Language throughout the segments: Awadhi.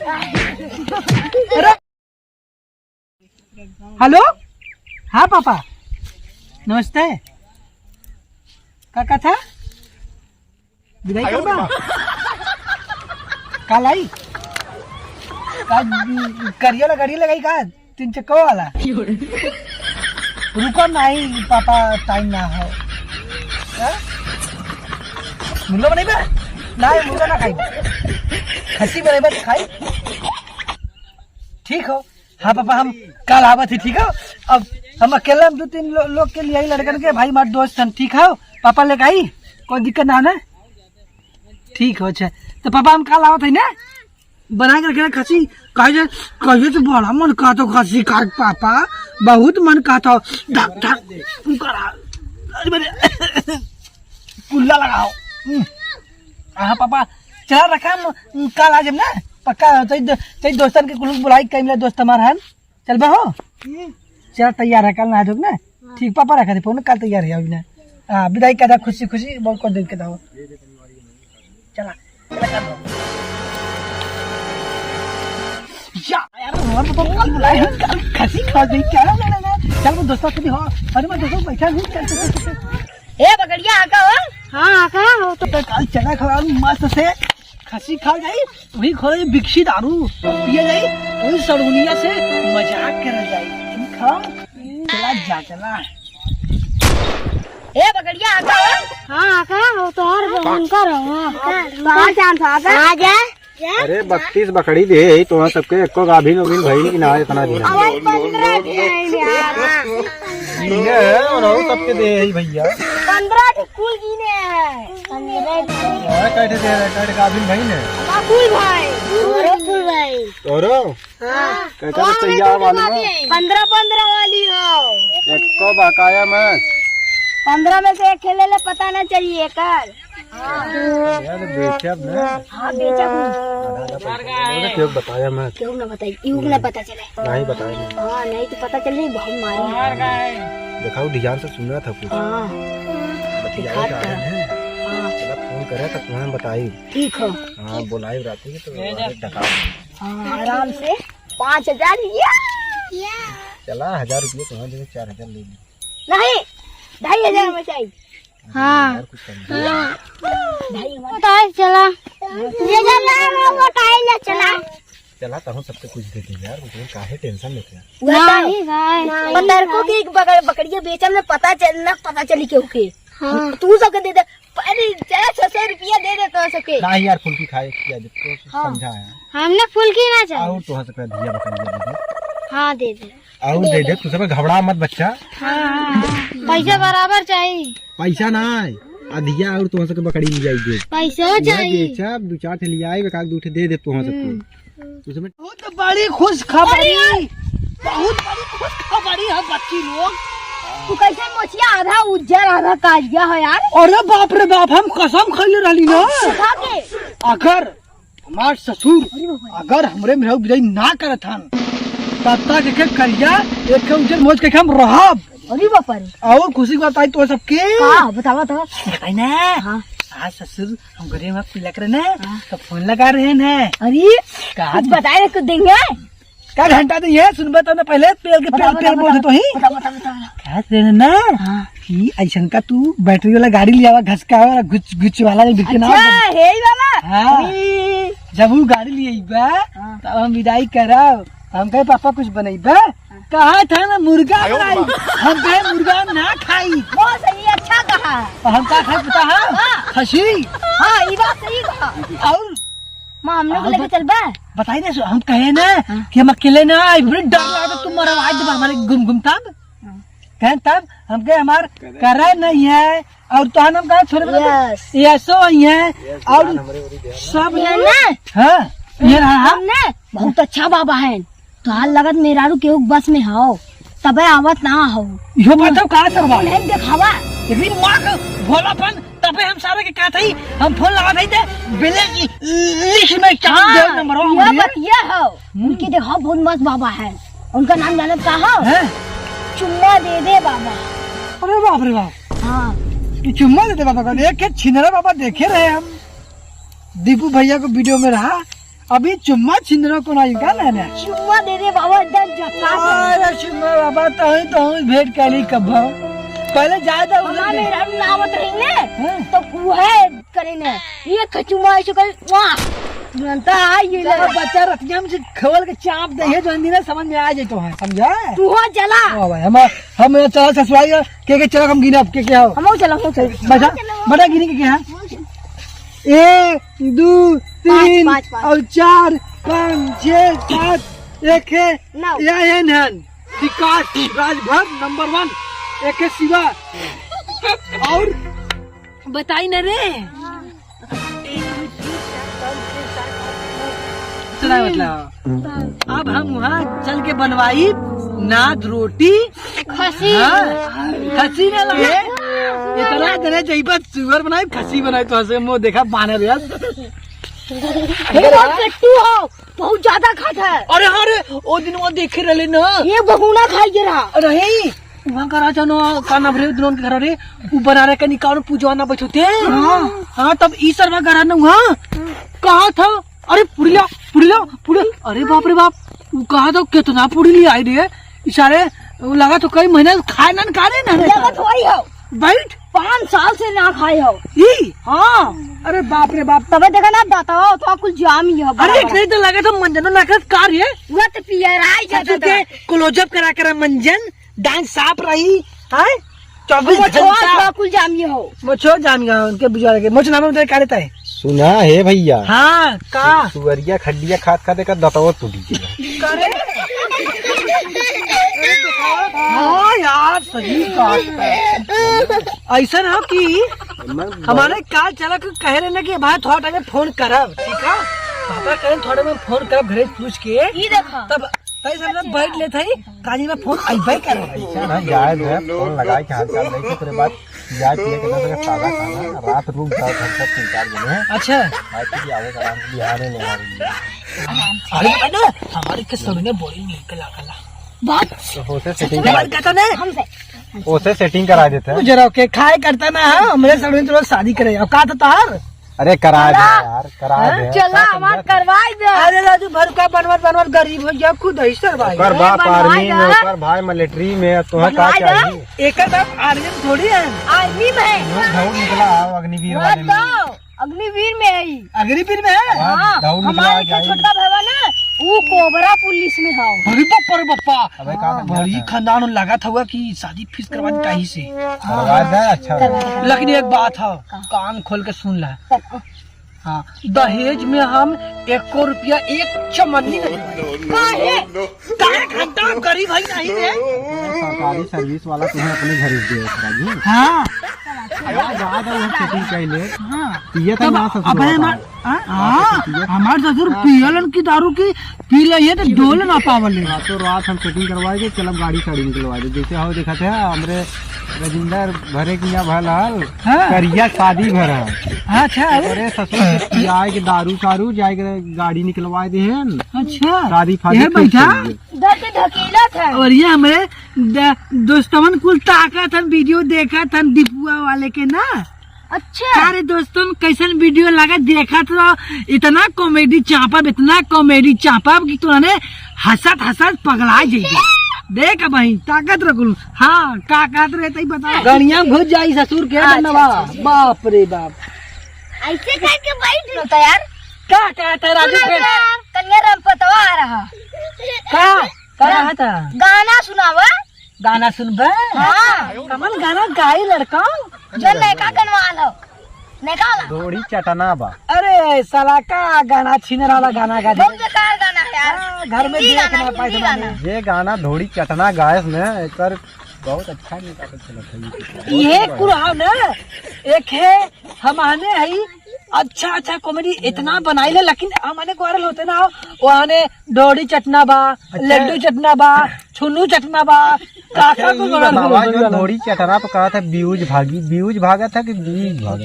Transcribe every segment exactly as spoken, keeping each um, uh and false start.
अरे, हेलो, हाँ पापा, नमस्ते। का, का था? विदाई करबा? काल आई? का, करिया वाला गाड़ी लगाई का? तीन चक्का वाला? रुको, नहीं पापा, टाइम ना हो। हाँ? मुर्गा बनाइबा? नहीं, मुर्गा ना खाई। खसी बनाइबा तो खाई। ठीक हो। हाँ पापा, हम काल आवत ही, ठीक हो? अब हम अकेला, हम दो तीन लो-, लोग के लिए आई लड़कन के, भाई हमारे दोस्त हन, ठीक हो? पापा लेके आई, कोई दिक्कत ना हो ना? ठीक हो, अच्छा। तो पापा हम काल आवत ही ना, बना के रखे खसी, कहे, कहे तो बड़ा मन कहत हो खसी खाए के पापा, बहुत मन कहत हो, धक, धक, करा, अरे मेरे, कुल्ला लगाओ। हम्म। हाँ पापा, चला रखा हम, काल आ जाब ना, पक्का। तई दो-, तई दोस्तन के कुल बुलाई, कई मिला दोस्त हमार हन, चलबा हो? हम्म। चल तैयार है, काल नहा धो के ना। हाँ। ठीक पापा, रखा दे फोन, काल तैयार है अभी ना। हाँ, विदाई करा खुशी खुशी, बहुत कुछ दिन के दाओ। चला, चला कर दो। या, यार, हमारे पापा काल बुलाए हैं, काल खसी खा गई, चला, चला, चला। चल, वो दोस्तों से भी हो। अरे, मैं दोस्तों बैठा हूँ, चल, चल, चल, चल। ए, बकरिया, आका हो? हाँ, आका हो। तो काल चला खा, मस्त से खसी खा जाई। वही खोई बिकसी दारू पिए जाई, वही सड़हुनिया से मजाक करल जाई। ठीक है? चला जा, चला। ए बकरिया, आका हो? हाँ, आका हो, तोहर बहन का रहो। हाँ, तोहर चांद था, आका। आ जा। अरे, बत्तीस बकरी दे है तोहर सबके, एको गाभिन उभिन भइल कि ना इतना दिन? अरे, पन्द्रह दिन है यार। इहे है, और सबके दे है भैया। पन्द्रह कुल गिने हैं। अरे, कैसे दे रहे, कैसे गाभिन भाई ने? हाँ, कुल भाई। अरे, कुल भाई। तोरो? हाँ। कैसे हाँ, रुपया वाली में? पन्द्रह, पन्द्रह वाली हो। एको बकाया में? पन्द्रह में से एक खेले ले, पता ना चलिए कर। हाँ। यार, बेचब ना। हाँ, बेचब। आधा आधा पैसा दे दे, केहू बताया मत। केहू ना बताई, केहू ना पता चले। नहीं बताया मत। हाँ, नहीं तो पता चले, बहुत मारी। देखा, वो ध्यान से सुना था कुछ। हाँ। बतियावे दिखा का था। है। हाँ। चला, फोन करे तो तुम्हें बताई। ठीक हो। हाँ, बोलाई राती के तो हाँ, आराम से पाँच हजार। या। चला, हजार रुपये तुम्हें दे, चार हजार ले ली। नहीं, ढाई हजार में चाहिए। हाँ। यार, कुछ कम कर। हाँ। भाई, हमारे बताए चला। ले जा, ले जा, वो बताए ले चला। चला, तहूँ सबके कुछ दे दे यार, वो काहे टेंशन लेते हैं? नहीं भाई। पतरको के एक बगर-, बकरिया बेचम ना, पता चल, ना पता चली केहू के। हाँ। तू सबके दे दे। अरे, चला, छह सौ रुपया दे दे तो सबके। नहीं यार, फुल्की खाए, किया दे, तो हाँ। समझा है। हमने फुल्की ना चाहिए। और तो हंस कर दिया, बकरिया दे दे। हाँ, दे दे। और दे दे, तू सब घबरा मत बच्चा। हाँ, हाँ, हाँ। पैसा बराबर चाहिए। पैसा ना है, अधिया और तुहाँ सबके बकरी ले जाई दे। पैसा ये चाहिए। बेचब, दू चार ठे ले आई, एक आध दू ठे दे दे तुहाँ सबके। हम्म। तू सब बहुत बड़ी खुशखबरी, बहुत बड़ी खुशखबरी है बच्ची लोग। तू कैसे मोचिया आधा उज्जर आधा कालिया है यार? अरे बाप रे बाप, हम कसम खइले रहली ना। खा के? अगर हमार ससुर अरे बाप रे। अगर हमरे मेहरारू विदाई ना करत हन, तब तक एक एक करिया, एक एक उज्जर मोच के हम रहब। अरे बाप रे। और खुशी के बात आई तो सबके। का? बतावा तो। बताई ना। हाँ। आज ससुर हम घरे में पिलक रहे ना, हाँ। तो फोन लगा रहे हैं। अरे, कहा कुछ बताए ना, कुछ देंगे? का घंटा दे ये सुनबे तो ना पहले पेल के पेल, बतावा, पेल बतावा, बोल दे तो ही। बतावा, बतावा, बतावा। कहा रहे ना हाँ। कि ऐसन का तू बैटरी वाला गाड़ी ले आवा, घसका वाला, गुच, गुच वाला जो बिके ना। अच्छा, हे ही वाला? हाँ। अरे। जब वो गाड़ी ले आईबा, हाँ। तब हम विदाई करब। हम कहे, "पापा कुछ बनइबा?" हाँ। कहा था ना मुर्गा बनाई। हम कहे, "मुर्गा ना खाई।" बहुत सही, अच्छा कहा। और हम का खाई पता है? हाँ। खसी। हाँ, ये बात सही कहा। और माँ, हम लोग और लेके बत-, चलबा? बताई ना, हम कहे ना हाँ। कि हम अकेले ना आए, बड़ी डर लगा था, तुम मरवा देबा हमारे घूम घूम तब। हाँ। कहें तब हम कहे हमार करा नहीं है, और तो हम कहा थोड़े बहुत यस। यस हो ही है, यस, और जान हमरे ओरी दे। सब ये ना? हाँ, ये रहा, हाँ। हमने बहुत अच्छा बाबा है, तो हाल लगत मेहरारू केहू बस में हो, तबे आवत ना हो। इहो बात तो कहा सरवा? नहीं देखावा। एकरी माँ का भोलापन, तबे हम सारे के कहत हई, हम फोन लगात हई ते, बिले लिस्ट में चांद हाँ, दे नंबर हो यह हमारे। बतिया हो। हम्म। उनके देखा बहुत मस्त बाबा है। उनका नाम जानत का हो? हैं? चुम्मा दे दे बाबा। अरे बाप रे बाप। हाँ। ये चुम्मा दे दे बाबा का। एक के छिनरा बाबा देखे रहे हम। दीपू भैया को वीडियो में रहा। अभी चुम्मा छिनरो को नहीं का लेने। चुम्मा दे दे बाबा, एकदम झक्कास है। अरे चुम्मा बाबा, तोही, तोही भेंट कैली कब? पहले जाए दो उधर हमारे से। मेहरारू ना आवत रही ने, हाँ। तो वो है करे ने। ये खचुमा ऐसे करे, वाह। तुरंत आ ये ले। चलो बच्चा रतिया में से खोल के चाप दे, ये जो हिंदी ना समझ में आ जाए तो है, समझा? तू हो चला। वाह भाई, हम, हम चला ससुराल के, के, के चला हम गिनब, के, के हो? हम चला, हम चला। बैठा, बैठा गिनी के, के है? ए, दू, तीन, पाँच, पाँच। और चार, पाँच, छः, सात, एक है, नौ। या एन हन। विकास राजभर नंबर वन, एक है शिवा। और बताई ना रे। सुना मतलब, अब हम वहाँ चल के बनवाई नाद रोटी। खसी। हाँ, खसी ना लगे। इतना जने जइबा सुअर बनाई, खसी बनाई, तो हंसे मुंह देखा बानर यार। हे बाप रे, तू हो, बहुत ज्यादा खात है। अरे हाँ रे, ओ दिन वो देखे रहले ना। ये बहुना खाई के रहा। अरे, वहाँ का राजा ना, का नाम रे, दुल्हन के घर रे, वो बना रहे कहीं काउन पूजवा ना बैठते हैं। हाँ। हाँ, तब ई सरवा घर ना वहाँ। कहा था, अरे पुड़िया, पुड़िया, पुड़िया, अरे बाप रे बाप, वो कहा था कितना पुड़ी ले आई रे, इशारे, वो लगा तो कई महीना खाए ना, खा रहे ना। लगा तो वही हो। बैठ। पाँच साल से ना खाए हो। ई? हाँ। अरे बाप रे बाप। तबे देखा ना दांतवा, तो कुल जाम ही हो, अरे बराबर। एक नहीं तो लगा तो मंजनो ना कर, का रे? वो तो पियराई जाता था। क्लोजअप करा करा मंजन, दांत साफ रही, हैं? चौबीस घंटा। कुल जाम ही हो। मोछो जाम गया उनके बुझा लगे। मोछ नाम उधर का रहता है? सुना है भैया। हाँ, का? सु-, सुअरिया खड्डिया खात खात एकर दतवा टूटी गया। करे? हाँ यार, सही बात है। ऐसा ना हो कि हमारे काल चला के कहे रहे ना कि भाई थोड़ा टाइम में फोन करब, ठीक है? पापा कहे थोड़ा में फोन करब घरे से पूछ के। ई देखा। तब तई सब लोग बैठ लेत हई, काजी में फोन अइबे करे। ऐसा ना जाए दे, फोन लगाए के हाल चाल नहीं, ओकरे बाद जाए पिए के ना सके सादा खाना, रात रुक जाओ, घर तक तीन चार जने। अच्छा। खाए पी के आवे के आराम से बिहाने ले आ रही है। अरे बेटा, हमारे के सड़ने बड़ी नीक लागला। बात तो होते सेटिंग करा देते। हमसे। ओसे सेटिंग करा देते हैं। जरा के खाए करता ना, हमरे सड़ने तो लोग शादी करे। और का तो तार? अरे करा दे चला। यार, करा हाँ? दे। चला, हमार करवाई दे। अरे राजू, भरुका बनवत बनवत गरीब हो गया, खुद है सर भाई। ओकर बाप बनवाई आर्मी में, दे। ओकर भाई मिलिट्री में, तुम्हें का बनवाई दे। चाहिए? एकर बाप आर्मी में थोड़ी है। आर्मी में। लोग बहुत निकला है अग्निवीर वाले में। अग्निवीर में है। अग्निवीर में है? हाँ, हाँ, दौड़ निकला हमारे के जाए। छोटका भाई ना, वो कोबरा पुलिस में है। अरे बाप रे बापा। अबे का हाँ, बड़ी खानदान लगा था हुआ कि शादी फिक्स करवा दी ताही से। करवा दे, अच्छा। लेकिन एक बात है, कान खोल के सुन ला। हाँ, दहेज में हम एको रुपया एक चमन्नी नहीं। काहे? काहे घंटा हम गरीब है नहीं रे? सरकारी सर्विस वाला तुम्हें अपने घर ही दे, राजू। हाँ। याद आ गया, वो सेटिंग कर ले। हाँ। ये था तब ना ससुर अबे होता हमार, है। हाँ, हाँ, हाँ, तो पिए। हमार ससुर पियलन की दारू की पी ले, ये तो डोल ना पावले। हाँ, तो रात हम सेटिंग करवाए के, चलब गाड़ी साड़ी निकलवाए दे। जैसे हो देखा थे, हमरे रजिंदर भरे की यहाँ भल हाल, हाँ। करिया शादी भरा। अच्छा, और? अरे ससुर के पियाए के दारू सारू, जाए के गाड़ी निकलवाए दे हैं। अच्छा। शादी फादी यह ठीक बैठा? करिए। इधर से ढकेला था। और ये हमरे द-, दोस्तवन कुल ताकत हन, वीडियो देखत हन दीपुआ वाले के ना। अच्छा। अरे दोस्तन, कैसन वीडियो लगा, देखत रहो। इतना कॉमेडी चापब, इतना कॉमेडी चापब कि तोहने हंसत हंसत पगला जइबे। देख भाई, ताकत रखलू। हाँ, का कहत रहे तई बता। गड़िया में घुस जाई ससुर के अच्छा, डंडवा। अच्छा, अच्छा। बाप रे बाप। ऐसे करके बैठ रहता यार। का कहत है राजू सुनो फिर? यार, कन्या राम पतवा आ रहा। का? का कहत है? गाना सुनावा। गाना सुनबे? हाँ। कमन गाना गाई लड़का? जो नयका गनवा लो। नयका वाला। ढोड़ी चटना बा। अरे साला का गाना छीने वाला गाना गा दे। बहुत बेकार गाना है यार। हाँ, घर में हिंदी देख गाना, ना पाए हिंदी जमाने। गाना। ये गाना ढोड़ी चटना गायस ने एकर बहुत अच्छा नहीं पता चलत है ये। ये कुल ना एक है, हम आने है अच्छा अच्छा कॉमेडी इतना बनाई ले, लेकिन हमने वायरल होते ना हो, वहाने डोडी चटना बा, अच्छा। लड्डू चटना बा, छुन्नू चटना बा, काका अच्छा, को ये वायरल बतावा, होते जो ना। डोडी चटना तो कहा था व्यूज भागी, व्यूज भागा था कि व्यूज भागा?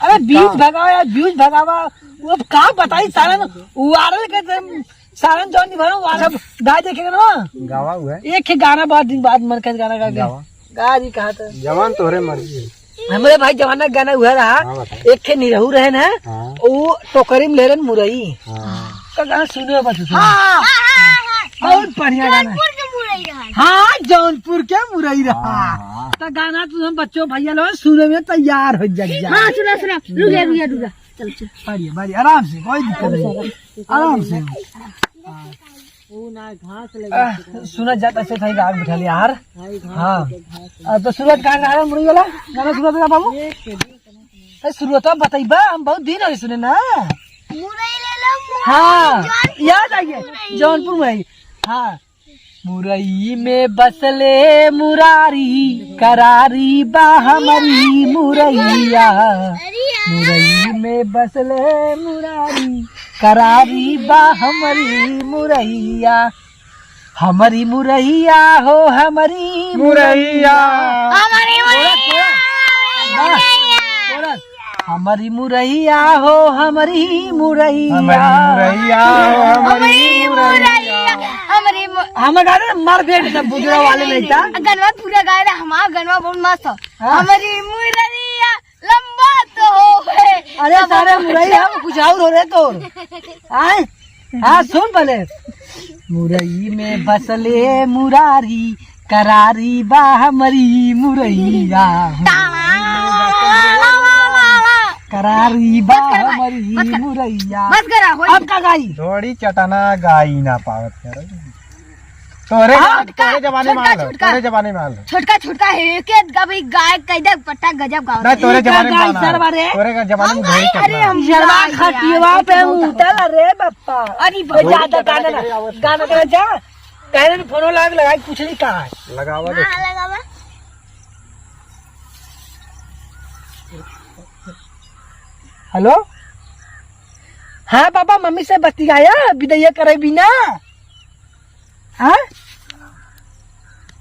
अरे व्यूज भगावा यार, व्यूज भगावा। वो अब का बताई सारन, वायरल के तुम सारन जौन नहीं भरो, वायरल सब गाय देखे ना। गावा हुआ है। एक ही गाना बहुत दिन बाद मन का गाना गा के। गावा। गा दी कहा था। जवान तोहरे मर्जी है। हमरे भाई जवाना गाना हुआ रहा। हाँ, बता। एक खे निरहू रहे ना, हाँ। वो टोकरी में ले रहे मुरई। हाँ। गाना सुने बच्चों, सुने। हाँ, हाँ, हाँ, हाँ। बहुत बढ़िया गाना है। जौनपुर के मुरई रहा। हाँ, जौनपुर के मुरई रहा। हाँ, हाँ। तो गाना तुम बच्चों भैया लोग सुने में तैयार हो जाइए। हाँ, सुना, सुना। रुक जा, रुक जा, रुक जा। चल, चल। बढ़िया, बढ़िया, आराम से, कोई दिक्कत नहीं। आराम से। हाँ। वो ना घास लगे। आह, सुना जाता से थाई राग बिठा लिया यार। भाई, घास हाँ। लगे, घास लगे। आ, तो शुरुआत कहाँ से आ रहा है मुरई वाला? गाना शुरुआत करा बाबू। एक से दो। ए, शुरुआत तो बतइबा, हम बहुत दिन हो सुने ना। मुरई ले लो, मुरई, हाँ, जौनपुर याद आ गया, मुरई। जौनपुर मुरई। हाँ। मुरई में बसले मुरारी, करारी बा हमरी मुरैया। मुरई में बसले मुरारी, करारी बा हमरी मुरैया। हमरी मुरैया हो, हमरी मुरैया। हमरी मुरैया। Chorus, chorus. वाह, कोरस। हमरी मुरैया हो, हमरी मुरैया। हमरी मुरैया हो, हमरी हमरी मुरैया। मुरैया। हमरी मु- हम गाने मार भेंट सब बुजुर्ग वाले नहीं था। गनवा पूरा गाए रहे, हमारा गनवा बहुत मस्त हो। हाँ। हमरी मुरैया। लंबा तो हो है। अरे सारे मुरई हम कुछ और हो रहे तो। आए? हाँ, सुन पहले। मुरई में बसले मुरारी, करारी बा हमरी मुरैया। करारी बा बस कर भाई, हमरी बस कर। मुरैया। बस करा, हो अब का गाई? थोड़ी चटना गाई ना पावत कर। तोरे, हाँ, छोटका, तोरे जमाने में छोटका, आल हो, छोटका। तोरे जमाने में आल हो। छोटका, छोटका है, एक, एक अभी गाय कैदे पट्टा गजब गावत नहीं, है। तोरे ई का जमाने में गाय आल हो। सरवा रे? तोरे का जमाने में हम ढोरी गाय, अरे चटना। हम जलवा गाय, खटियवा गाय, पे बहुत उठल रे बप्पा। अरे ए, बप्पा। ज्यादा गाना ना, गाना ना जा। कहले ने फोनो लाग लगाई, पूछली का है? लगावा दे। हाँ, लगावा। हेलो, हाँ पापा, मम्मी से बतियाया, बिदैया करे बिना। हाँ?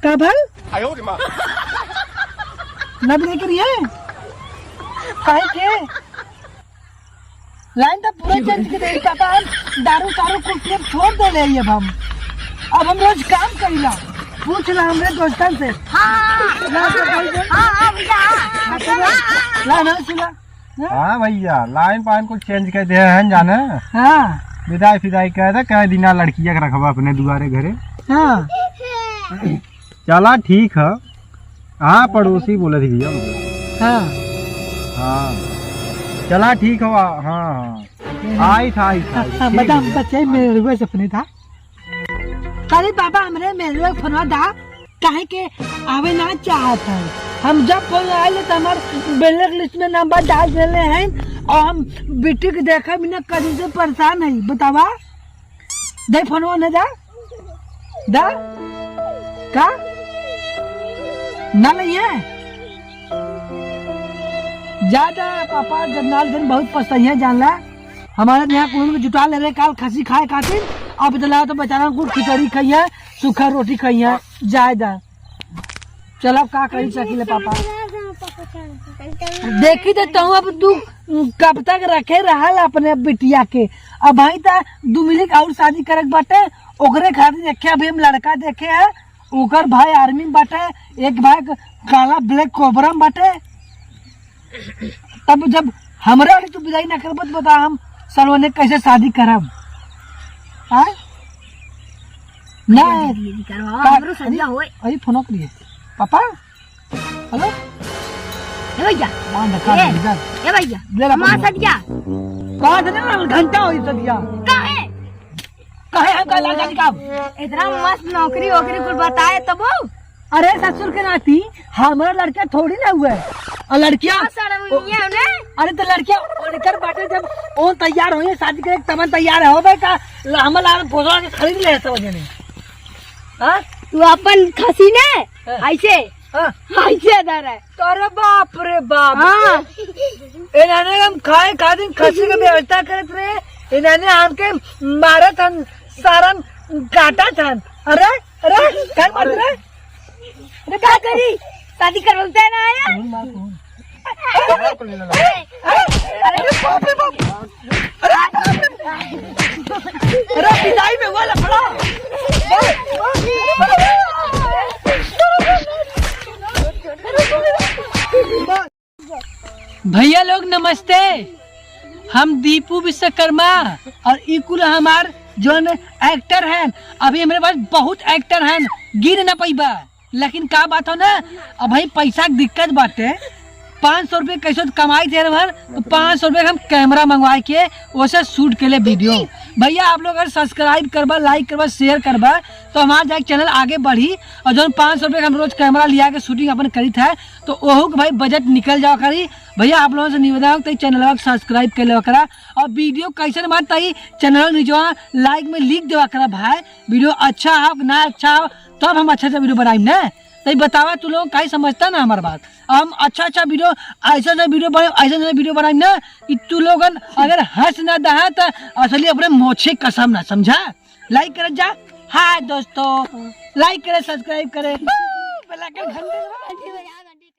का भल? आयो रे माँ। ना बिदाई करिए? काहे के? लाइन तो पूरा चेंज कर दे पापा, हम दारू तारू कुल पियब छोड़ देले ही अब हम। अब हम रोज काम करीला। पूछ ला हमरे दोस्तन से। हाँ। ला तो भाई से। हाँ, हाँ, भैया, हाँ। ला ना सुना। हाँ भैया, लाइन पाइन कुल चेंज कर दे हैं जाने। हाँ। बिदाई फिदाई कर दे, कह दिना लड़किया के रखबा अपने दुआरे घरे। हाँ। चला ठीक है। हाँ, पड़ोसी बोले थी भैया। हाँ। हाँ। चला ठीक है, हाँ, हाँ। आई था, आई था, हाँ, ठीक है बताओ, भैया। बच्चे मेरे रुआ सपने था। अरे बाबा, हमरे मेहरुआ के फोनवा दा, काहे के आवे ना चाहत है। हम जब फोन आइले तो हमार ब्लैक लिस्ट में नंबर डाल देले हैं और हम बिट्टी के देखा बिना कभी से परेशान है। बतावा, दे फोनवा ना दा, दा, का? ना लइहे? जा, जा, पापा, जब नाल दिन बहुत पछताइहे, जान ला। हमारे यहाँ कुल के जुटा ले रहे काल खसी खाए खातिर, अब इतना तो बेचारा कुल खिचड़ी खाइए, सूखा रोटी खाइए, जाए दा। चल, अब का करी सकीले पापा? देखी तो तू, अब तू कब तक रखे रहल अपने बिटिया के? अब भाई ता दू मिनट और शादी करे के बाटे, ओकरे खातिर देखे, अभी हम लड़का देखे हैं, ओकर भाई आर्मी में बाटे, एक भाई काला ब्लैक कोबरा में बाटे। तब जब हमरा वाली तू बिदाई ना करबत, बता हम सलोने कैसे शादी करब? हाँ? ना। बिदाई करवा, का-, हमरो सदिया अरे, होए। अरे फोन करिए। पापा? हेलो? ए भैया। बांध का ए, इधर। ए भैया, ले ला हमार फोन। सदिया। कहाँ से ना घंटा होई सदिया? काहे? काहे हम का लाल गाड़ी का? इतना मस्त नौकरी वोकरी कुल बताए तबो। अरे ससुर के नाती, हमारा लड़का थोड़ी ना हुआ है। और लड़किया हाँ, सड़वइया है ना? अरे तो लड़किया उनकर बाटे, जब वो तैयार होई शादी करे तमन तैयार हो भाई का? ल-, हमर लाल पोसवा के खरीद ले सब जने। हाँ? तू अपन खसी ने हाँ। ऐसे, हाँ। ऐसे धरे। अरे बाप रे बाप। हाँ। इन्होंने हम खाए खातिर खसी के व्यवस्था करत रहे, इन्होंने हमके मारत हन, सारन काटत हन। अरे, अरे, का बात रे? अरे का करी? शादी करवाते ना आया? अरे बाप रे बाप। अरे, अरे, विदाई में हुआ लफड़ा। भैया लोग नमस्ते। हम दीपू विश्वकर्मा और ई कुल हमार जौन एक्टर हैं, अभी हमरे पास बहुत एक्टर हैं, गिन ना पइबा। लेकिन का बात हो ना, अब भाई पैसा के दिक्कत बाटे, पाँच सौ रुपये कैसे तो कमाई थे भर, तो पाँच सौ रुपये हम कैमरा मंगवाए के ओसे शूट के लिए वीडियो। भैया आप लोग अगर सब्सक्राइब करबा, लाइक करबा, शेयर करबा, तो हमार जाके चैनल आगे बढ़ी। और जौन पाँच सौ रुपये हम रोज कैमरा लिया के शूटिंग अपन करी था, तो ओहू के भाई बजट निकल जाओ करी। भैया आप लोगों से निवेदन है कि चैनल सब्सक्राइब कर लेवा करा। और वीडियो कैसन बा तई चैनल निचवा लाइक में लिख देवा करा भाई, वीडियो अच्छा हो कि ना अच्छा हो, तब हम अच्छा अच्छा वीडियो बनाई ना। तई बतावा तू लोग काई समझता ना हमार बात। हम अच्छा अच्छा वीडियो, ऐसा ऐसा वीडियो बनाई, ऐसा ऐसा वीडियो बनाई ना कि तू लोगन अगर हंस ना दहा तो असली अपने मोछे कसम ना, समझा। लाइक कर जा। हाँ दोस्तों, लाइक करे, सब्सक्राइब करे, बेल आइकन घंटी दबा।